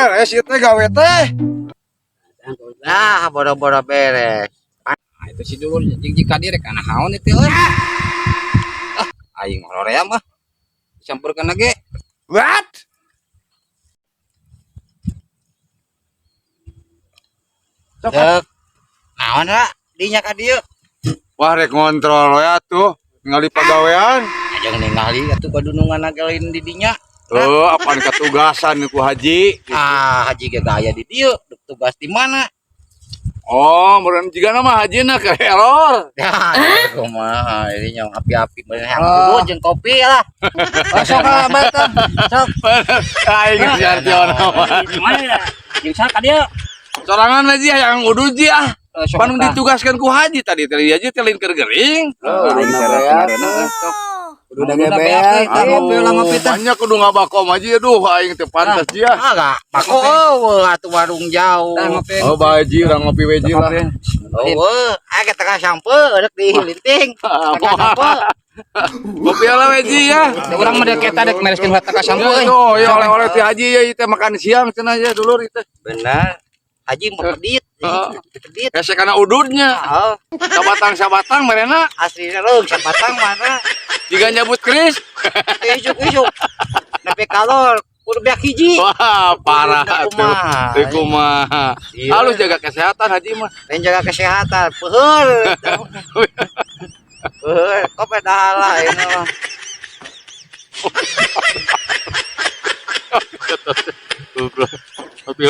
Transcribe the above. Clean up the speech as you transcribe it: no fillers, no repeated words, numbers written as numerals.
Beres ieu teh gawe teh. Nah, boro-boro beres. Nah, itu si dulur jig jig ka direk kana naon itu euy. Ah, aing hoream ah. Dicampurkeun lagi. What? Sok. Dek. Naon lah dinya ka dieu? Wah, rek ngontrol we atuh. Ningali pagawean. Ajang ningali atuh kadunungan lain di dinya. Oh, apaan katugasan ku haji? Ah, haji ge gaya di dieu, dek tugas di mana? Oh, meureun jiga mah hajina ke error. Ya, kumaha ini nya api-api bener hayang udud jeung kopi lah. Oh, sok ah, batang. Sok. Aing geus artiona mah. Mana ya? Jeung saha ka dieu? Sorangan aja hayang udud ji ah. Eh, sok Pan tah. ditugaskan ku haji tadi teh aja teh lain keur gering. Oh, aing sok. Udah Udah gebean. beak, tah, ngopi lah ngopi tah. Banyak kudu ngabako mah ji aduh aing teh pantes ji ah. Ah, gak. Bako eueuh atuh warung jauh. Tah ngopi. Oh, bae ji urang ngopi we ji lah. Eueuh, aya ke tengah sampe rek dilinting. Tengah sampe. Ngopi lah we ji ya. Da urang mah dek eta dek mereskeun heula teh sampe euy. Tuh, ya oleh-oleh ti haji ya ieu teh makan siang cenah ya dulur ieu teh. Benar. Haji mau pedit. Heeh. Pedit. Hese kana ududnya. Oh, Sabatang-sabatang merena aslinya leung sabatang mana? jiga nyabut keris. Isuk-isuk. Nepi kalor kudu beak hiji. Wah, parah Kudu tuh. kumaha. Teu kumaha. Iya. Halus jaga kesehatan haji mah. Lain jaga kesehatan, peuheur. Peuheur, kok pada lah ini mah. Tapi